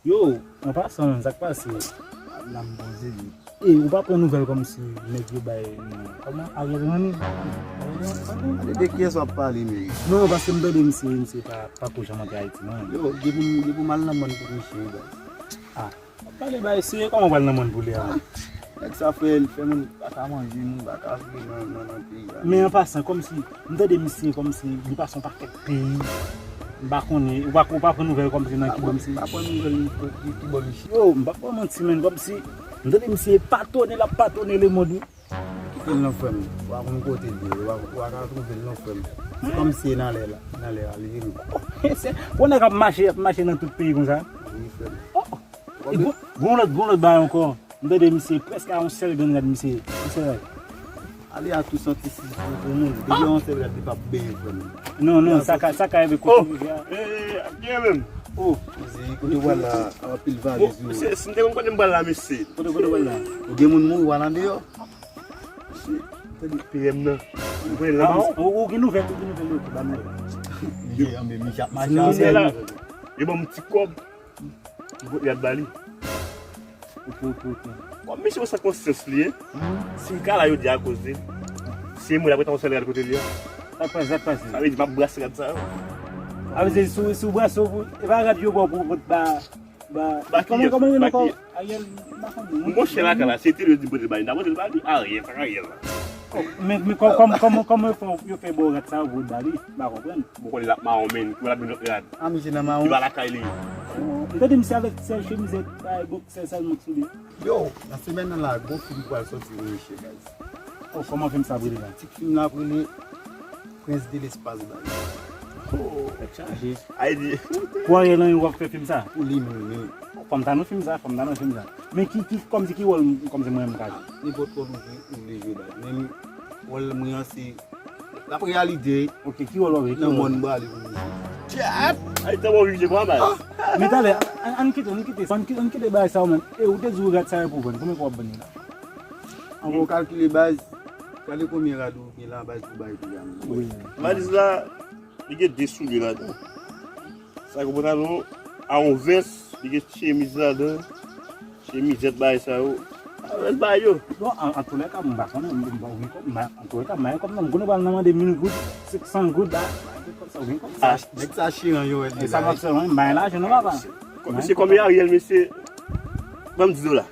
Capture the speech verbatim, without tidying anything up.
Yo, an pasan, sa k pase? Ap la m poze wi. E, ou pa pran nouvèl kòmsi nèg yo bay non. Kòman? Ariel Henry? Ariel Henry? De kiyès w ap pale, Meri? Non, paske m tande misye, misye pa, pa ko janm antre Ayiti, non. Yo, depi m, depi m al nan mòn pou misye, baz. Ah, w ap pale bay serye, kòman w pral nan mòn pou li a? Nèg sa fè, li fè moun pa ka manje, moun pa ka viv nan, nan, nan peyi a. Men an pasan, kòmsi, m tande misye kòmsi, li pase yon pakèt peyi. M pa konnen, ou pa, ou pa pran nouvèl kòmsi nan ki bò misye. Pa pran nouvèl ki, ki, ki bò misye. Yo, m p ap ba w manti, menn, kòmsi, m tande misye patone, l ap patone lemonn, wi. Kite l non, frè m. Ou pa konn kote l ye, ou pa, ou pa ka twouve l non, frè m. Se kòmsi e nan lè la, nan lè a, li vini. Se, bon nèg ap mache, ap mache nan tout peyi konsa. Wi, frè m. Oh, oh. E gon, gon lòt, gon lòt bagay ankò. M tande misye prèske a yon sèl grenn rad misye. Yon sèl rad. Ale a tou santi si pou moun. Depi yon sèl rad li p ap benyen frè m. Non, non, sa ka, sa ka rive kote rivyè a. Eh, eh, eh, byen menm. Oh. Kote wala anpil valiz yo. Se, si m te konn kote m pral la, mesye. Kote, kote w pral la? Ou gen moun mouri wala deyò. Tande P M nan. Ou pran la. Ou, ou gen nouvèl, ou gen nouvèl yo, ba nou. Misye, anben, misye ap mache anpil. Yo ban m ti kòb. M pot rad ba li. Ok, ok, ok. Bon, misye wè sa konsyans li ye. Si m ka la jodi a akoz li. Si mwen la prete yon sèl rad kote li a. Sa k pase, sa k pase? Sa vle di m ap brase rad sa yo. A vle di si w, si w brase w, e pa rad yo ba w pou w pot ba, ba, ba kòman, kòman li rele ankò? Ariel, m pa konn non. Monchè la ka la, se te yo di m pote l ba li, m ta pote l ba li, Ariel, sa Ariel la. Oh, men, men kò-, kòm, kòm, kòman yo fè, yo fè ba w rad sa yo pou w ba li? M pa konprann. Bon, konnen l ap mawon, men, ki l ap vin lòt rad. Ah, misye nan mawon. Ki pa lakay li. Oh, m tande misye avèk sèl chemizèt, ay, boksè sèlman k sou li. Yo, nan semèn nan la, gon fim pral soti pou misye, guys. Oh, kòman fim sa ap rele la? Tit fim la ap rele Prince de l'espace, guys. Oh, tèt chaje. Ay di. Pou Ariel Henry w ap fè fim sa? Pou li menm, wi. Fò m ta nan fim sa, fò m ta nan fim sa. Men ki, ki, kòmsi ki wòl, kòmsi mwen m ka jwe? Nenpòt wòl ou vle, ou vle jwe, guys. Men wòl mwen an se l ap reyalize. Ok, ki wòl w ap jwe? Nan mòn m prale pou misye. Ay, te bon vije kwa baz. Men talè, ann, ann kite, ann kite, ann kite, ann kite bagay sa yo, menm. E ou te di w rad sa yo pou vann, konbyen kòb w ap vann yo la? Anvan w kalkile baz, gade konbyen rad ou gen la, baz, pou bay piga m. Wi. Valiz la, li gen de soulye ladan. Sa gen pantalon a yon vès, li gen chemiz ladan, chemizèt bagay sa yo. A vès bagay yo. Bon, an, antoulèka, m pa konnen, m, m, m, m, antoulèka, m pa gen kòb non, m konnen pral nan mande mil goud, senk san goud, ba, ba, gen kòb sa, gen kòb sa. Ah, nèg sa chiran yo, wè. E sa m ap fè, mwen, m pa gen lajan non, papa. Mesye, kòm Ariel, mesye, ban m di dola.